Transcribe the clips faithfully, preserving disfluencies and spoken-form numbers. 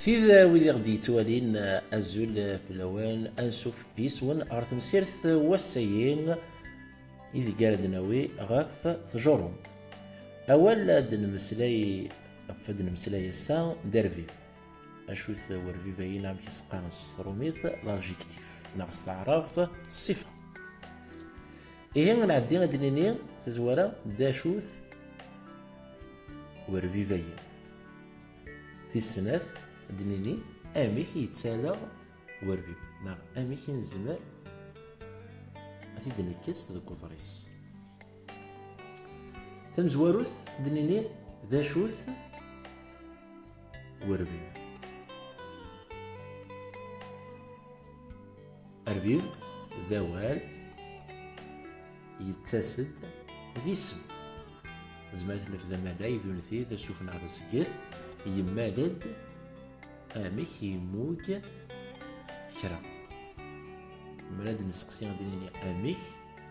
Tid wid i ɣ-d-yettwalin, azul fell-awen, ansuf yes-wen ɣer temsirt n wass-agi ideg ara d-nawi ɣef tjurrumt. Awal ad d-nemmeslay, ɣef ad d-nemmeslay ass-a, d arbib. Acu-t werbib-ayi, neɣ amek i s-qqaren s trumit, l'adjectif, neɣ s taɛrabt ṣṣifa. Ihi, ad nɛeddi ad d-nini tazwara d acu-t werbib-ayi. Tis snat, ad d-nini amek yettaleɣ werbib, neɣ amek i nezmer ad t-id-nekkes deg uḍris. Tamezwarut, ad d-nini d acu-t werbib. Arbib d awal yettas-d d isem. Nezmer ad t-naf d amalay, d unti, d asuf neɣ d asget, yemmal-d amek yemmug kra. Mer ad d-nesteqsi, ad d-nini amek,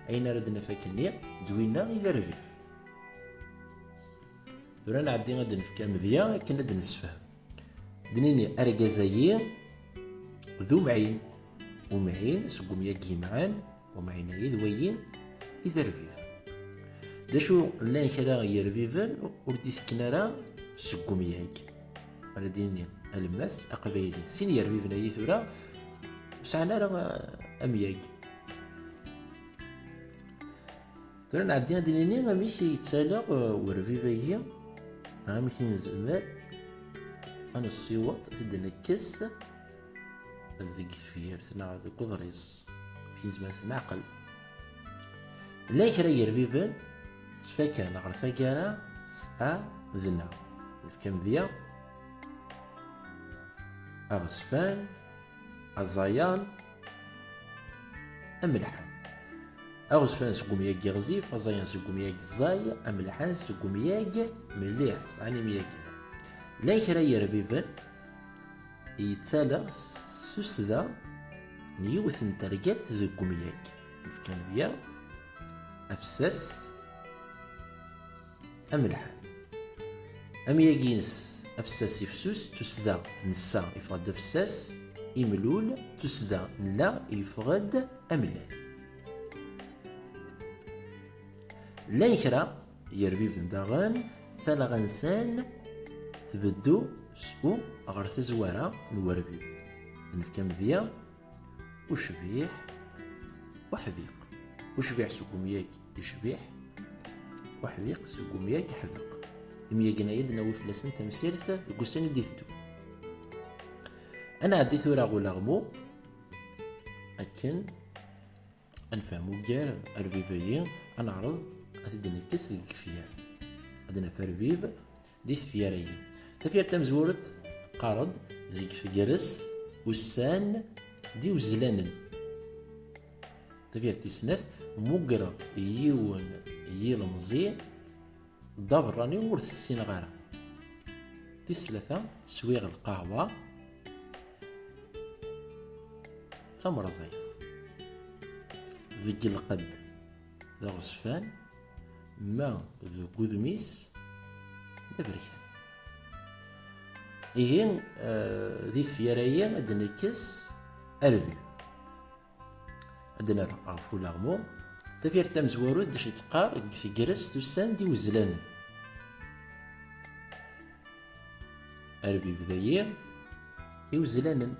ayen ara d-naf akkenni d winna i d arbib. Tura ad nɛeddi ad d-nefk amedya akken ad d-nessefhem. Ad d-nini argaz-ayi d umɛin. Umɛin seg umyag yemɛen, umɛin-ayi d wayi i d arbib. D acu, llan kra n yerbiben ur d-itekken ara seg umyag. Ara d-nini alemmas aqbayli. Sin yerbiben-ayi tura ur sɛan ara, ah, amyag. Tura ad nɛeddi ad d-nini amek yettaleɣ, uh, werbib-agi, neɣ amek i nezmer ad nessiweḍ, ad t-id-nekkes deg tefyirt neɣ deg uḍris, amek i nezmer ad t-neɛqel. Llan kra n yerbiben ttfakan ɣer taggara s a d na. Nefka amedya: aɣezfan, aẓayan, amelḥan. Aɣezfan seg umyag iɣzif, aẓayan seg umyag ẓẓay, amelḥan seg umyag mliḥ, sɛan imyagen. Llan kra n yerbiben yettaleɣ s tussda n yiwet n tergalt deg umyag. Nefka amedya: afessas, amelḥan. Amyag-ines afessas ifsus, tussda n ssa yeffeɣ-d afessas, imlul, tussda n la yeffeɣ-d amellal. Llan kra yerbiben daɣen, talɣa-nsen tbeddu s u ɣer tazwara n werbib. Nefka amedya: ucbiḥ, uḥdiq. Ucbiḥ seg umyag icbiḥ, uḥdiq seg umyag ḥdeq. Imyagen-ayi ad d-nawi fell-asen tamsirt deg ussan i d-iteddun. Ad nɛeddi tura ɣer ulaɣmu akken ad nefhem ugar arbib-ayi, ad neɛreḍ ad t-id-nekkes deg yifyar. Ad naf arbib di tefyar-ayi. Tafyirt tamezwarut teqqar-d: deg tegrest ussan d iwezlanen. Tafyirt tis snat: mmugreɣ yiwen yilemẓi d aberrani ur t-ssineɣ ara. Tis tlata: swiɣ lqahwa d tamerẓayt. Deg lqedd d aɣezfan, ma deg udem-is d aberkan. Ihi, eh, di tefyar-ayi ad d-nekkes arbib. Ad d-nerr ɣef ulaɣmu. Tafyirt tamezwarut d acu i teqqar deg tegrest ussan d iwezlanen. Arbib dayi, iwezlanen.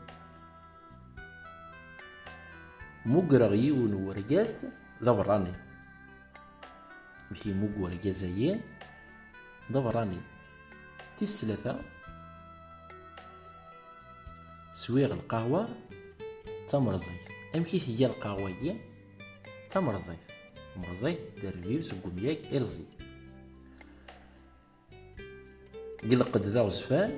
Mmugreɣ yiwen n urgaz d aberrani. Amek yemmug urgaz-ayi d aberrani? Tis tlata: swiɣ lqahwa d tamerẓayt. Amek i tga lqahwa-yi? D tamerẓayt. Tamerẓayt d arbib seg umyag irẓi. Deg lqedd d aɣezfan,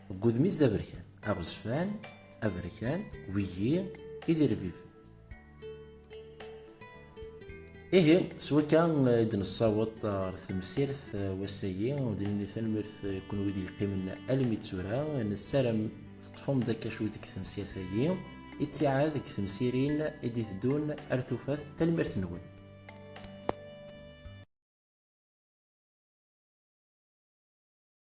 deg udem-is d aberkan. Aɣezfan, aberkan, wigi i d irbiben. Ihi, s wakka i d-nessaweḍ ɣer temsirt, eh, wass-agi, u d-nini tanemmirt, eh, kunwi d-yeqqimen almi d tura. Nessaram teṭṭfem-d akka cwiṭ deg temsirt-agi, ittiɛad deg temsirin i d-iteddun ar tufat. Tanemmirt-nwen.